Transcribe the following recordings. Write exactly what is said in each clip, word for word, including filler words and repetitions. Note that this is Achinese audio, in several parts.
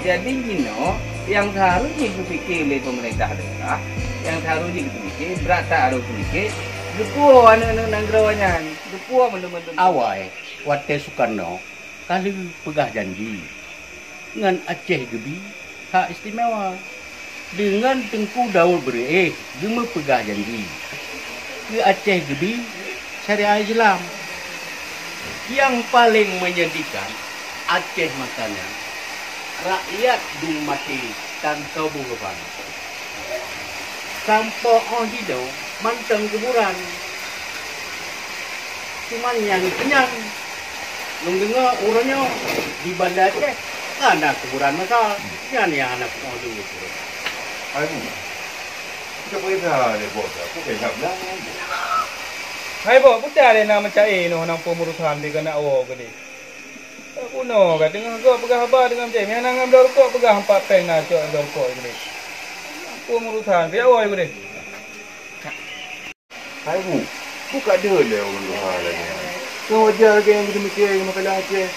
Jadi jinoe nyang seharus jih geupike lé peumeurintah daerah, nyang seharus jih geupike, brat that harôh geupike, geupuwoe aneuëk-aneuëk nanggroe nyan, geupuwoe mandum-mandum. Awai watée Sukarno ka lheueh peugah janji ngon Aceh Geubi hak istimewa. Deungon Teungku Daud Beureueh geumeupeugah janji keu Aceh Geubi syariat Islam. Nyang paleng menyedihkan, Aceh masa nyan rakyat dum maté dan toboh geuban. Sampoe óh jinoe mantong kuburan. Cuman nyang keunyan, lôn deungoe uroe nyoe di Banda Aceh hana kuburan masa, nyan nyang hana peunoh lôn. Hai Bu, kita peugah lé Bok, aku kaya nak bilang. Hai Bok, peue lé na meucai noh nang peumurusan di keunak woe keudeh. Bunoe ka teungoh gob peugah haba deungon Aceh, nyang hana dorukok peugah empat péng na cok dorukok keudeh. Peumurusan, piak woe keudeh. Hai Bu, bu ka deuh lé ureuëng tuha lagée nyan. Keu wajar lagée nyang geumike ngon makalah Aceh.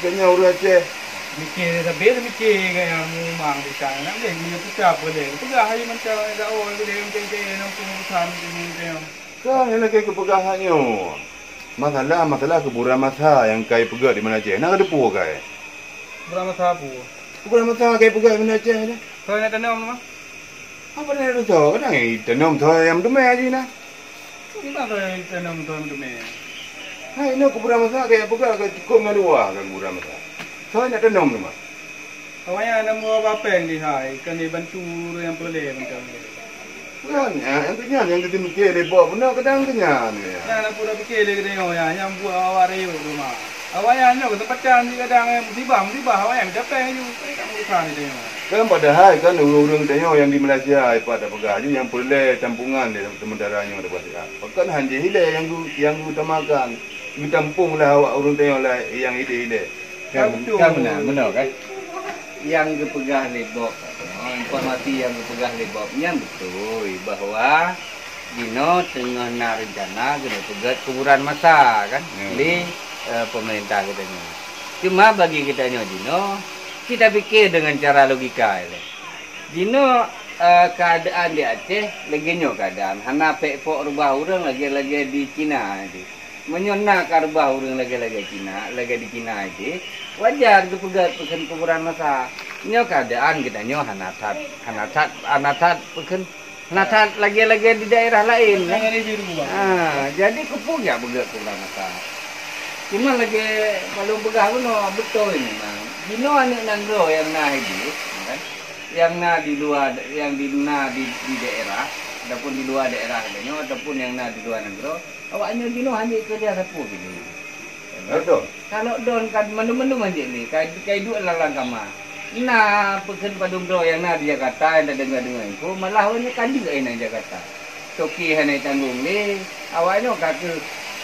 Geutanyoe ureuëng Aceh. Mike sabe mike gaya mumang di sana lé, meunyoe teuka boleh. Peugah hai mantong dak oh boleh mike nang peumurusan di sini. Kan lagée keupeugah nyoe. Masalah, masalah kuburan masa nyang kai peugah di mana Aceh. Na ka teupeue kai? Kuburan masa peue? Kuburan masa kai peugah di mana Aceh. Kau nak tanam mah? Apa dah tu? Kadang eh tanam tu yang demai aja nah. Kita tu tanam tu demai. Hai, nak kuburan masa kai peugah ke cukup na luah kan kuburan masa. Saya nak tanam tu mah. Awaknyan na muba péng di hai, kan dibantu ureuëng nyang peureulée macam tu. Bukan, ya, yang tu nyan, yang kita mikir lé Bok beuna kadang tu nyan, ya. Nyan aku dah pikir lé geutanyoe, ya, nyang buat awak rayeuk tu mah. Awaknyan nyoe keuseumpatan jih kadang, eh, musibah, musibah, awaknyan mita péng laju. Kan tak urusan geutanyoe. Kan padahai kan ureuëng-ureuëng geutanyoe nyang di Malaysia, ipat tapeugah laju nyang peureulée tampungan di sementara nyoe tapeugah siat. Pakon han jih ilée nyang geu-, nyang geutamakan, geutampong lah awak ureuëng geutanyoe lah nyang ilée-ilée. Kan, kan beutôi. Kan meunan, meunoe kan? Nyang geupeugah lé Bob, informasi nyang geupeugah lé Bob nyan beutôi bahwa jinoe teungoh na reuncana keuneuk peugét kuburan masa kan, hmm, lé, eh, peumeurintah geutanyoe. Cuma bagi geutanyoe jinoe, kita pikir dengan cara logika ilée. Jinoe, eh, keuadaan di Aceh lagée nyoe keuadaan, hana pék pok reubah ureuëng lagée-lagée di Cina tadi. Meunyoe na ka reubah ureuëng lagée-lagée Cina, lagée di Cina itu, wajar geupeugét peukheun kuburan masa. Nyoe keuadaan geutanyoe hana that, hana that, hana that peukheun, hana that lagée-lagée di daerah laén, kan? Ha, jadi keupeue jak peugét kuburan masa. Cuma lagée palong peugah bunoe, beutôi memang. Jinoe aneuëk nanggroe nyang na hidup, kan? Nyang na di luwa, nyang di na di, di daerah, ataupun di luwa daerah geutanyoe, ataupun nyang na di luwa nanggroe, awaknyoe jinoe hana keureuja sapeue keudeh. Beutôi. Kalau don kan mandum-mandum hanjeuet lé, kai, kai duek lam kama. Na peukheun padum droe nyang na di Jakarta nyang tadeungoe-deungoe info, malah awaknyoe ka jeuet inan Jakarta. Toke hana tanggong lé, awaknyoe ka keuh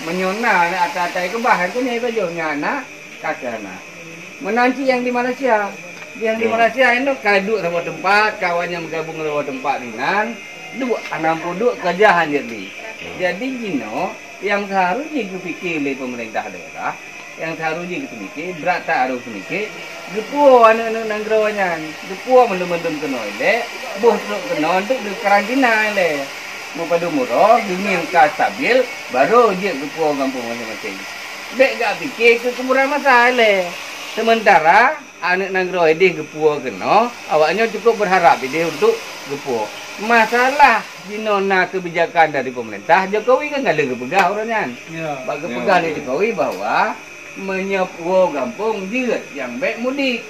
meunyoe na ata-ata keubah, keuh nyan ipajoh nyan na. Ka keuh na. Meunan cit nyang di Malaysia. Nyang di Malaysia nyoe ka duek saboh teumpat, kawan nyang meugabong saboh teumpat inan, duek anang peuduek keureuja hanjeuet lé. Jadi jinoe nyang seuharus jih geupike lé peumeurintah daerah, nyang seuharus jih geupike, brat that harôh geupike, geupuwoe aneuëk-aneuëk nanggroe nyan, geupuwoe mandum-mandum keunoe ilée, boh trok keunoe untuk geukarantina ilée. Meupadum uroe, geungieng ka stabil, barô jeuet geupuwoe gampông maséng-maséng. Bék gak pike keu kuburan masa ilée. Sementara aneuëk nanggroe ideh geupuwoe keunoe, awaknyoe cukup beurharap ideh untuk geupuwoe. Masalah jinoe na keubijakan dari peumeurintah, Jokowi kan ka lheueh geupeugah uroe nyan. Ya. Bak geupeugah lé Jokowi bahwa meunyoe woe gampông jeuet, nyang bék mudik.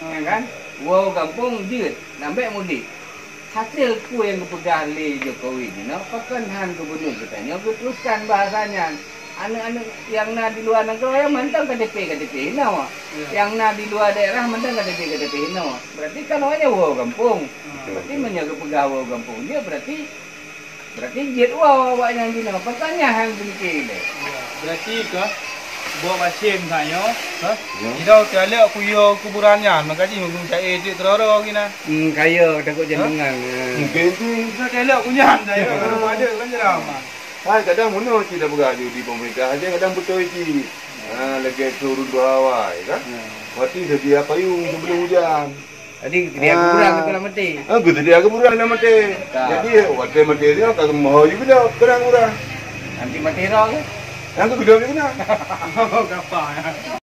Ya kan? Woe gampông jeuet, nyang bék mudik. Hasé peue nyang geupeugah lé Jokowi jinoe, pakon han gubunur geutanyoe geuteruskan bahasa nyan. Aneuëk-aneuëk nyang na di luwa nanggroe mantong K T P, K T P hinoe. Ya. Nyang na di luwa daerah mantong K T P, K T P hinoe. Berarti kan awaknyan woe gampông. Hmm. Berarti meunyoe geupeugah woe gampông jeuet, berarti, berarti jeuet woe awaknyan jinoe. Pakon nyan han geumike lé. Ya, berarti ka Bok Basim tanyoe, ha? Ya. Sidroe talok kuyue kuburan nyan, maka jih meucai cit keudroe-droe geuh na. Hmm, kaya takot jantungan. Ha? Mungkin tu. Sidroe talok kunyan, saya kalau ada kan jeram. Hai, kadang meunoe cit dah peugah di, di pemerintah aja kadang beutôi cit. Ha, lagée keu ureuëng tuha awai, kan? Ya. Berarti sedia payung sebelum hujan. Tadi dia Ah. kuburan tu dalam mati. Ah, betul dia kuburan dalam mati. Tak. Jadi, waktu mati dia, tak mau juga dah, kena kuburan. Nanti mati roh ke? Yang kedua juga kena. Oh, gampang.